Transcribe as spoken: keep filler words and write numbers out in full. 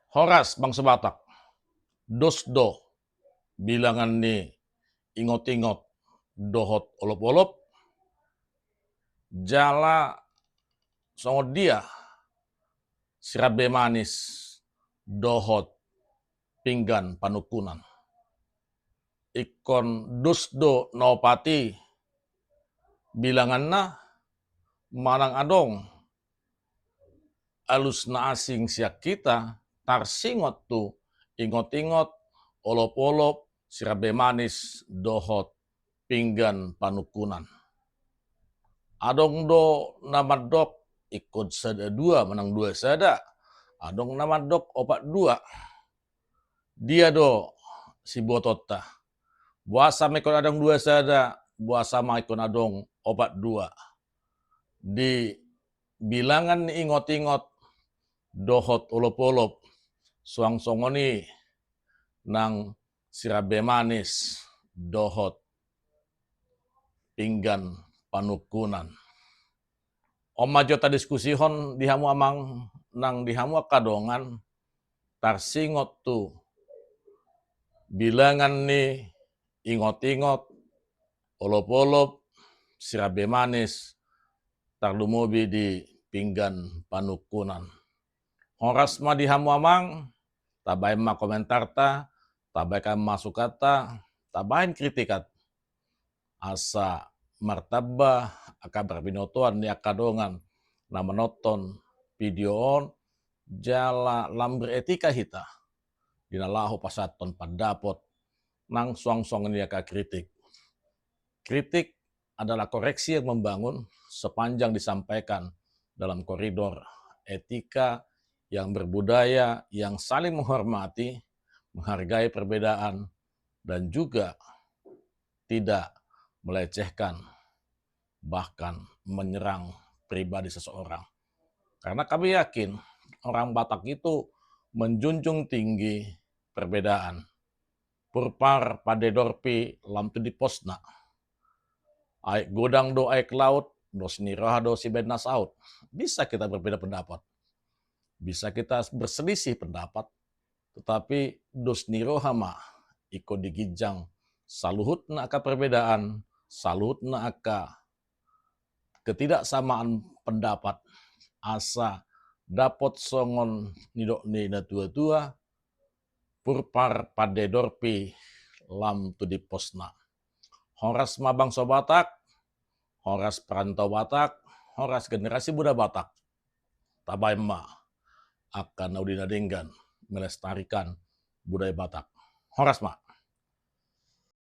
Horas bangso Batak, dos do bilangan ni ingot-ingot dohot olop-olop, jala songon dia sirambe manis dohot pinggan panungkunan. Ingkon dos do na opat i bilanganna, manang adong alus na asing sian hita tarsingot tu ingot-ingot, olop-olop, sirambe manis dohot pinggan panungkunan. Adong do na mandok ingkon sada dua manang dua sada, adong na mandok opat dua. Dia do siboatonta? Boasa ma ingkon adong dua sada, boasa ma ingkon adong opat dua? Di bilangan ni ingot-ingot dohot olop-olop, suang songon i nang sirambe manis dohot pinggan panungkunan. On ma jo tadiskusihon di hamu amang nang di hamu angka dongan, tarsingot tu bilangan ni ingot-ingot, olop-olop, sirambe manis, tarlumobi di pinggan panungkunan. Horas ma di hamu amang, tabaen ma komentarta, tabaen ma masukanta, tabaen kritikanta. Asa martamba angka parbinotoan ni angka dongan na manonton video on, jala lam beretika hita di na laho pasahathon pandapot nang suang songon i angka kritik. Kritik adalah koreksi yang membangun sepanjang disampaikan dalam koridor etika yang berbudaya, yang saling menghormati, menghargai perbedaan, dan juga tidak melecehkan, bahkan menyerang pribadi seseorang. Karena kami yakin orang Batak itu menjunjung tinggi perbedaan. Purpar pande dorpi lam tu dimposna. Aek godang do aek laut, dos ni roha do sibaen na saut. Bisa kita berbeda pendapat. Bisa kita berselisih pendapat. Tetapi dos ni roha ma ingkon di ginjang saluhutna angka perbedaan, saluhutna angka ketidaksamaan pendapat, asa dapot songon nidok ni natua-tua, purpar pande dorpi lam tu dimposna. Horas ma bangso Batak, horas perantau Batak, horas generasi muda Batak. Tabaen ma angka na uli na denggan melestarikan budaya Batak. Horas ma.